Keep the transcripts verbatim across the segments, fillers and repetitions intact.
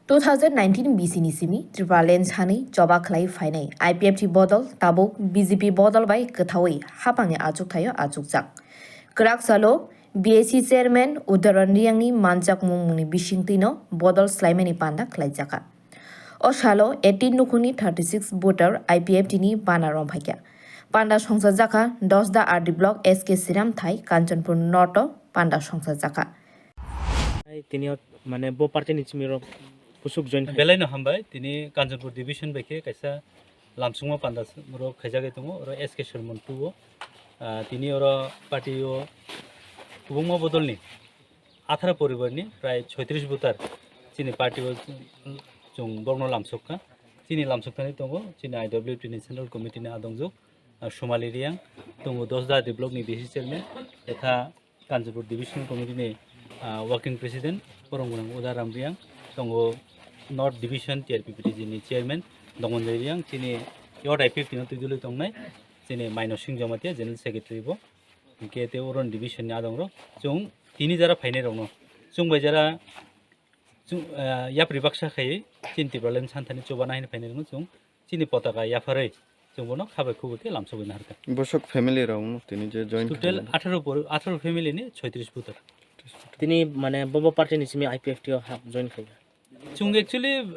Two thousand nineteen B C ni simi Tripura Land sanwi choba khlai phainai I P F T bodol tabuk B J P bodol bai kwthaui hapangni achukthai-o achukjak. Kwrak salo B A C chairman Udaran Riyangni manchakmung mungni bisingtwino bodol swlaimani panda khlaijakha. O salo eighteen nukhungni thirty six voter I P F T ni bana romphaikha. Panda songchajakha Dosda R D block S K Siram thai Kanchanpur North o panda songchajakha. Ai, tini o, mane, bo party ni simi rok pusuk join khai. Belai no hambai, tini Kanchanpur division bai khe kaisa lamsongma panda rok khaijagwi tongo, oro S K Sharma two o. Ah, tini oro party o kwbangma bodol ni atharo poribar ni prai soitris voter chini party o chwng borokno lamsokha. Chini lamsokthani tongo, chini I W T ni central committee ni adongjwk, ah, Somali Riyang, tongo Dosda R D block ni B C chairman, tei kha Kanchanpur Division Committee ni, ah, Working President, borok gwnang Uda Ram Riyang, tongo North Division T R P P T G ni Chairman, Dongonjai Riyang, chini Youth I P F T no twidulwi tongnai, chini Maino Singh Jamatia, General Secretary bo, hinkhe tei Uron Division ni adongrok, chwng tini jara phainai rokno, chwng bai jara, chwng, ah, yapri baksa khaiwi, chini Tipraland santhani chubana hini phainai rokno chwng chini potaka yapharwi chwng bono khabai khubui khe lamsogwi naharkha. Bosok family rok no tini je join total khainai. Atharo por-, atharo family ni soitris voter. Tini mane bobo party ni simi I P F T o ha join khai. Chwng actually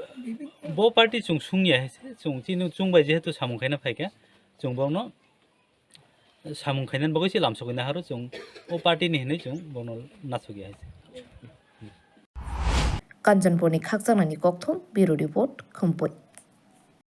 bo party chwng sungya hai se, chwng chini chwng bai jehetu samung khaina phaikha, chwng bono samung khainani bagwi se lamsogwi naharo chwng o party ni hinwi chwng bono nasogya hai se. Kanchanpur ni khakchangni kokthum, Bureau Report, Khumpui.